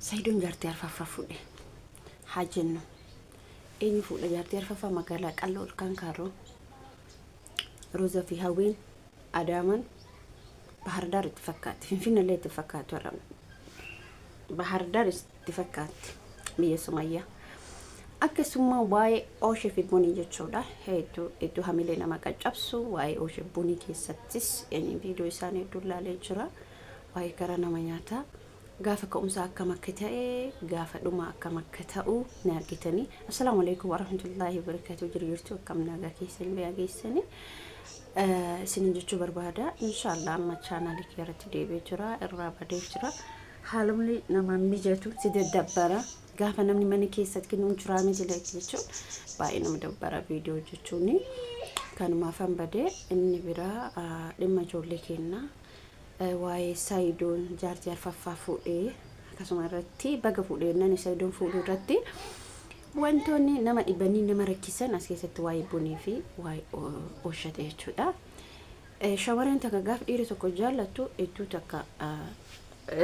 Sayidoon jaartii arfaffaa fuudhe haa jennu. Eenyu fuudha jaartii arfaffaa magaalaa qalloo olkaan kaarroo Roza fi Hawwiin Adaamaan Bahardaar itti fakkaatti. Finfinnellee itti fakkaatu har'a. Bahardaar itti fakkaatti biyya Sumayyaa. Akkasuma waa'ee Ooshee fi Bunii jechuudha. Hedduu hedduu hamilee nama qaccabsu waa'ee Ooshee fi Bunii keessattis viidiyoo isaanii hedduu ilaalee jira. Waa'ee gara nama nyaataa. Gaafa ka'umsaa akkam akka ta'e gaafa dhumaa akkam akka ta'u ni argitanii. Assalaamu alaikum warahmatullaahi wabarakaatuh. Jiru jirtu akkam nagaa keessan bayaa geessanii. Isinin jechuu barbaada. Inshaallah amma chaanaalii kee irratti deebi'ee jira. Irraa badee jira. Haalumni nama mijatu si daddabbara. Gaafa namni mana keessatti kennuun jiraa miti jechuun baay'ee nama dabbara viidiyoo hojjechuun. Kanumaafan badee inni biraa dhimma ijoollee kennaa. Waa'ee Saayidoon jaartii arfaffaa fuudhee akkasuma irratti baga fuudhee jennaan Saayidoon fuudhuu irratti wantoonni nama dhibanii nama rakkisan as keessatti waa'ee bunii fi waa'ee oshate jechuudha. Shamarreen takka gaaf dhiira tokko jaallattu hedduu takka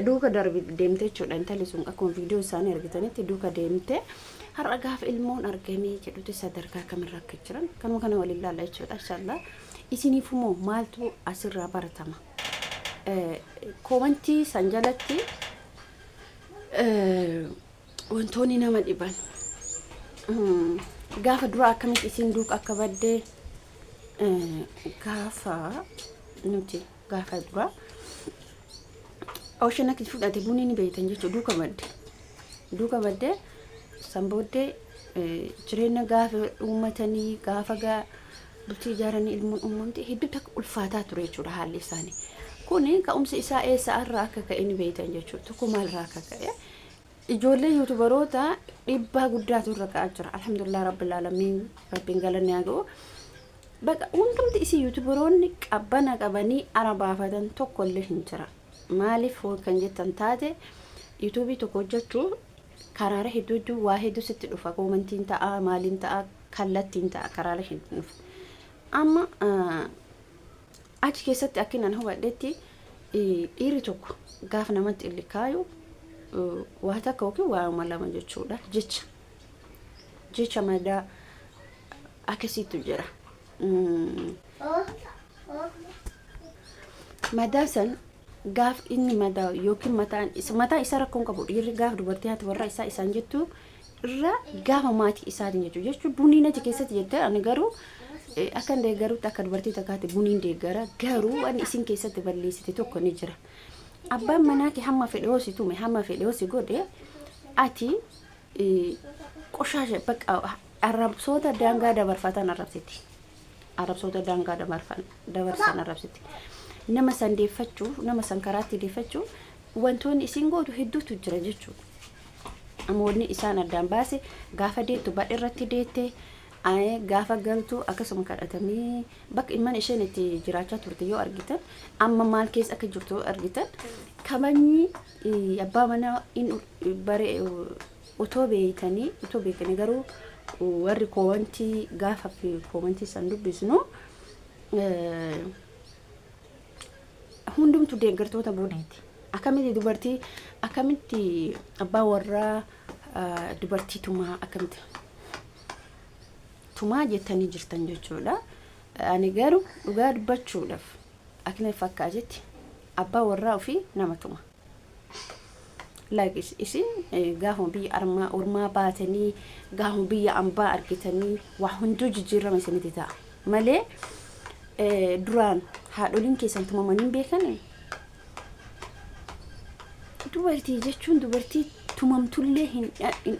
duuka darbi deemte jechuudha. Intalli sun akkuma viidiyoo isaanii argitanitti duuka deemte har'a gaafa ilmoon argamee jedhutti sadarkaa kamirra akka jiran kanuma kana waliin ilaalla jechuudha. Inshallah. Isiniif immoo maaltu asirraa baratama? Koomantii san jalatti wantoonni nama dhiban gaafa dura akkamitti isin duuka akka badde gaafa nuti gaafa dura ocean akka fudhate bunii ni beektan jechuudha duuka badde duuka badde san booddee jireenya gaafa uummatanii gaafa bultii ijaaranii ilmoon uumamte hedduu takka ulfaataa ture jechuudha haalli isaanii. Kuni ka'umsi isaa eessa irraa akka ka'e ni beektan jechuudha. Tokko maalirraa akka ka'e ijoollee yuutubaroota dhiibbaa guddaatu irra ka'aa jira. Alhamdulillah rabbil aalamiin rabbiin galanni haa ga'u. Baqa hundumti isii yuutubaroonni qabbana qabanii ara baafatan tokko illee hin jira. Maaliif kan jettan taate yuutuubii tokko hojjechuu karaalee hedduu hedduu waa hedduu sitti dhufa koomantiin ta'a maaliin ta'a kallattiin ta'a karaalee hedduu dhufa. Amma achi keessatti akki nan hubadhetti dhiirri tokko gaafa namatti illikaayu waa takka yookiin waa'uma lama jechuudha jecha jecha madaa akkasiitu jira. Madaa san gaaf inni madaa'u yookiin mataan isa mataa isaa rakkoon qabu dhiirri gaaf dubartii haati warraa isaa isaan jettu irra gaafa maatii isaatiin jechuudha. Jechuun buniin achi keessatti jette ani garuu akka hin deeggarutti akka dubartii takkaatti buniin deeggara garuu ani isin keessatti balleessite tokko ni jira. Abbaan manaa kee hamma fedhe hoo si tume hamma fedhe hoo si godhe ati qoshaasha bakka arrabsoota daangaa dabarfatan arrabsiti. Arrabsoota daangaa dabarfan dabarsan arrabsiti. Nama san deeffachuuf nama san karaatti deeffachuuf wantoonni isin gootu hedduutu jira jechuudha. Amma wanni isaan addaan baase gaafa deettu badhe irratti deette gaafa galtu akkasuma kadhatamee bakka mana isheen itti jiraachaa turte yoo argitan amma maal keessa akka jirtu yoo argitan kabajni abbaa manaa in bare otoo beeytanii otoo beekanii garuu warri koomantii gaafa fi koomantii san dubbisnu hundumtu deeggartoota buneeti. Akkamitti dubartii akkamitti abbaa warraa dubartii tumaa akkamitti tumaa jettanii jirtan jechuudha. Ani garuu dhugaa dubbachuudhaaf akkina fakkaatetti abbaa warraa ofii nama tuma. Like isin gaafuma biyya armaa ormaa baatanii gaafuma biyya ambaa argitanii waa hunduu jijjiirama isinitti ta'a malee duraan haadholiin keessan tumamanii hin beekanii. Dubartii jechuun dubartii tumamtullee hin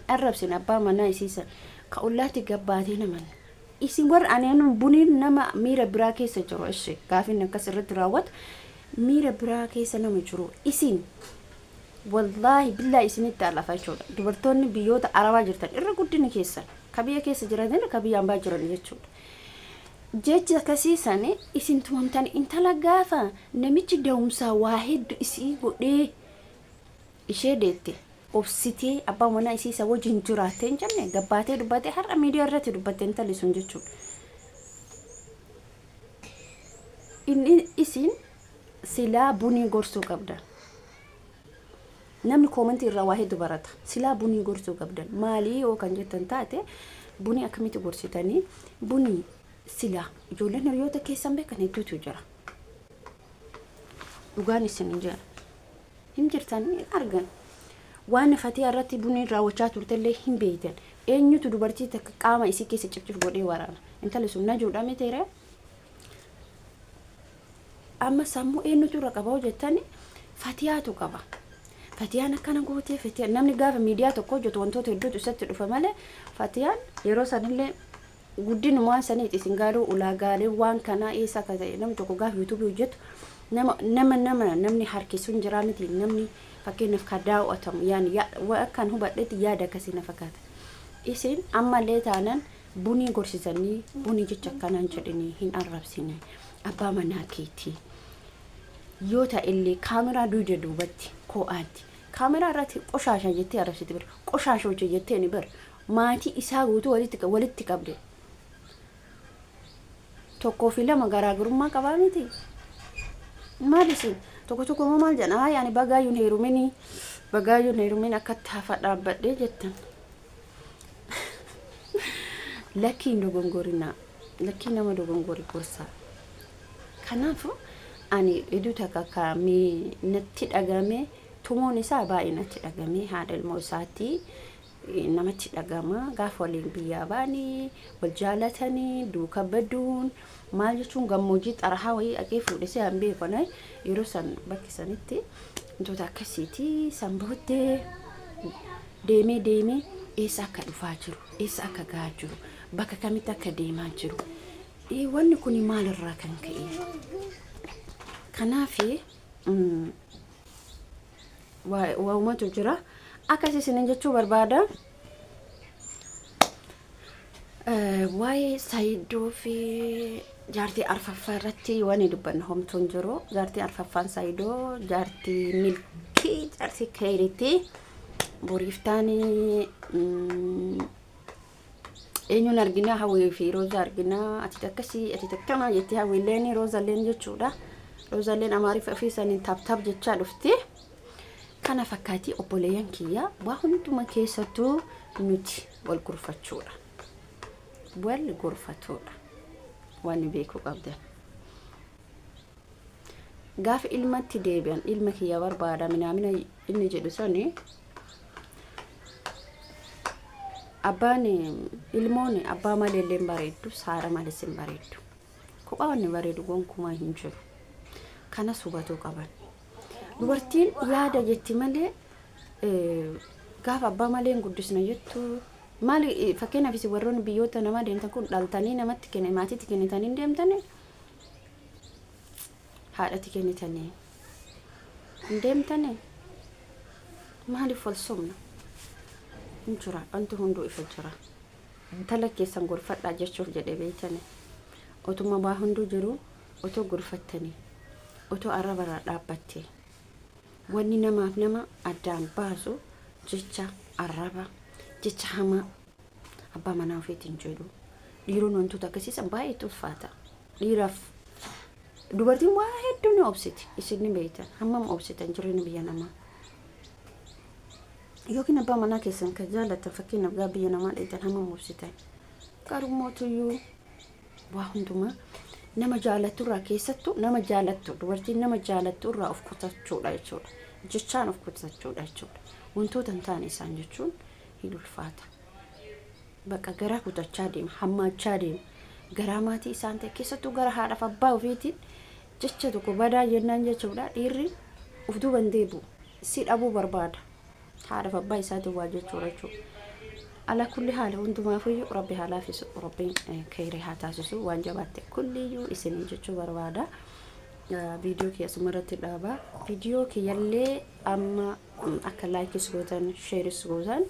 arrabsine abbaa manaa isiisan ka ollaatti gabbaatee naman. Isin warra ani buniin nama miira biraa keessa jiru ishee gaafiin akkas irratti raawwatu miira biraa keessa nama jiru isin wallaahi billaa isinitti alafa jechuudha. Dubartoonni biyyoota arabaa jirtan irra guddina keessan ka biyya keessa jiran ka biyya ambaa jiran jechuudha. Jechi akkasii sani isin tumamtan intala gaafa namichi da'umsaa waa heddu isii godhee ishee deette obsitee abbaa manaa isii isa wajjin jiraattee hin jenne gabbaatee dubbattee har'a miidiyaa irratti dubbatte intalli sun jechuudha. Inni isin silaa bunii gorsuu qabdan. Namni koomantii irraa waa hedduu barata. Silaa bunii gorsuu qabdan. Maalii yoo kan jettan taate, bunii akkamitti gorsitanii? Bunii silaa ijoolleen hiriyoota keessan beekan hedduutu jira. Dhugaan isin hin jira. Hin jirtan, hin argan. Waan Fatiyaa irratti buniin raawwachaa turtellee hin beektan. Eenyutu dubartii takka qaama isii keessa cifcif godhee waraana? Intalli sun najuudha mitiiree? Amma sammuu eenyutu irra qaba hoo jettani, Fatiyaatu qaba. Fatiyaan akkana gootee, Fatiyaan namni gaafa miidiyaa tokko hojjetu wantoota hedduutu isatti dhufa malee, Fatiyaan yeroo sanillee guddinumaan saniiti isin gaaluu ulaagaalee waan kanaa eessa akka ta'e. Namni tokko gaafa yuutuubii hojjetu nama nama nama namni harkisu hin jiraa miti. Namni fakkeenyaaf ka daawwatamu yaani akkan hubadhetti yaada akkasii na fakkaata. Isin ammallee taanan bunii gorsisanii, bunii jecha akkanaan jedhanii hin arrabsine, abbaa manaa keetii yoo ta'ellee kaameraa dugda duubatti ko'aatti kaameraa irratti qoshaasha jettee arrabsite bira, qoshaasha hojii jetteeni bira maatii isaa guutuu walitti qabde. Tokkoo fi lama garaagarummaa qabaa miti. Maal isin tokko tokko immoo maal jedhan? Hayi, ani bagaayyuun heeruminii, bagaayyuun heerumin akkatti hafa dhaabbadhee jettan. Lakkii, hin dogongorinaa. Lakkii, nama dogongore gorsaa. Kanaaf ani hedduu takka kaamee natti dhagame, tumuun isaa baay'ee natti dhagame. Haadha ilmoo isaatti namatti dhagama. Gaafa waliin biyyaa baanii wal jaalatanii duuka baduun maal jechuun, gammoojjii xarahaa wayii dhaqee fuudhe si han beeku. Yeroo san bakki sanitti wantoota akkasiiti. San booddee deemee deemee eessa akka dhufaa jiru, eessa akka gahaa jiru, bakka kamitti akka deemaa jiru, wanni kun maalirraa kan ka'e? Kanaaf waa'umatu jira akkas isinin jechuu barbaada. Waa'ee Saayidoo fi jaartii arfaffaa irratti waan dubbanna homtuun jiru. Jaartii arfaffaan Saayidoo jaartii milkii, jaartii keeritti boriiftaanii eenyuun argina? Hawwii fi Rooza argina. Ati akkasii, ati akkana jettee Hawwiilleen Roozalleen jechuudha. Roozalleen Amaariif ofii isaaniin taap taap jechaa dhufti. Kana fakkaati, obboleeyyan kiyya, waa hunduma keessattuu nuti wal gorfachuudha. Wal gorfatuudha. Waan beekuu qabdan. Gaafa ilmatti deebi'an, ilma kiyya barbaada minaamina inni jedhu sani, abbaan ilmoon abbaa malee illee hin bareeddu, saara malees hin bareeddu. Kophaa wanni bareedu gonkumaa hin jiru. Kanas hubatuu qaban. Dubartiin yaada jetti malee, gaafa abbaa malee hin guddisna jettu maali? Fakkeenyaaf isin warroonni biyyoota namaa deemtan kun dhaltanii namatti kenne, maatiitti kennitanii hin deemtanii, haadhatti kennitanii hin deemtanii. Maaliif wal sobna? Hin jira, wanti hunduu ifa jira. Intala keessan gorfadhaa jechuuf jedhe beeytani. Otuma waa hunduu jiru, otoo gorfattanii, otoo arrabarraa dhaabbattee, wanni namaaf nama addaan baasu jecha arraba, jecha hamaa abbaa manaa ofiitiin jedhu. Dhiironni wantoota akkasiisan baay'ee ulfaata dhiiraaf. Dubartiin waa hedduu ni obsiti, isin ni beektan. Hammam obsitan jireenya biyya namaa? Yookiin abbaa manaa keessan kan jaallattan, fakkeenyaaf gaa biyya namaa dheeytan, hammam obsitan? Garuu waa hundumaa nama jaalatturraa, keessattuu nama jaalattu, dubartiin nama jaalattu irraa of kutachuudha jechuudha. Jechaan of kutachuudha jechuudha. Wantoota hin taane isaan jechuun hin ulfaata. Bakka garaa kutachaa deema, hammaachaa deema. Garaa maatii isaan ta'e, keessattuu gara haadhaaf abbaa ofiitiin jecha tokko badaa jennaan jechuudha, dhiirri of duuban deebi'u, si dhabuu barbaada. Haadhaaf abbaa isaatiin waa jechuudha jechuudha. Ala kulli haala hundumaafuyyuu Rabbi haa laafisu, Rabbiin kheyrii haa taasisu, waan jabaatte kulliyyuu isinii jechuu barbaada. Viidiyoo kiyya asumarratti dhaaba. Viidiyoo kiyyallee amma akka likeis gootan, shareis gootan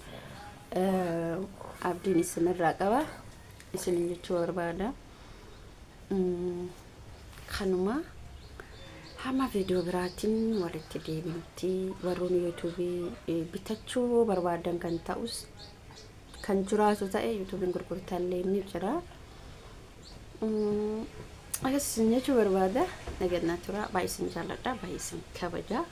abdiin isinirraa qaba isinin jechuu barbaada. Kanuma, hamma viidiyoo biraatiin walitti deebinutti, warroonni yuutuubii bitachuu barbaadan kan ta'us kan jiraatu ta'e, yuutuubiin gurgurtaallee ni jira. Akkas isin jechuu barbaada. Nagannaa tura. Baay'ee isin jaalladha. Baay'ee isin kabaja.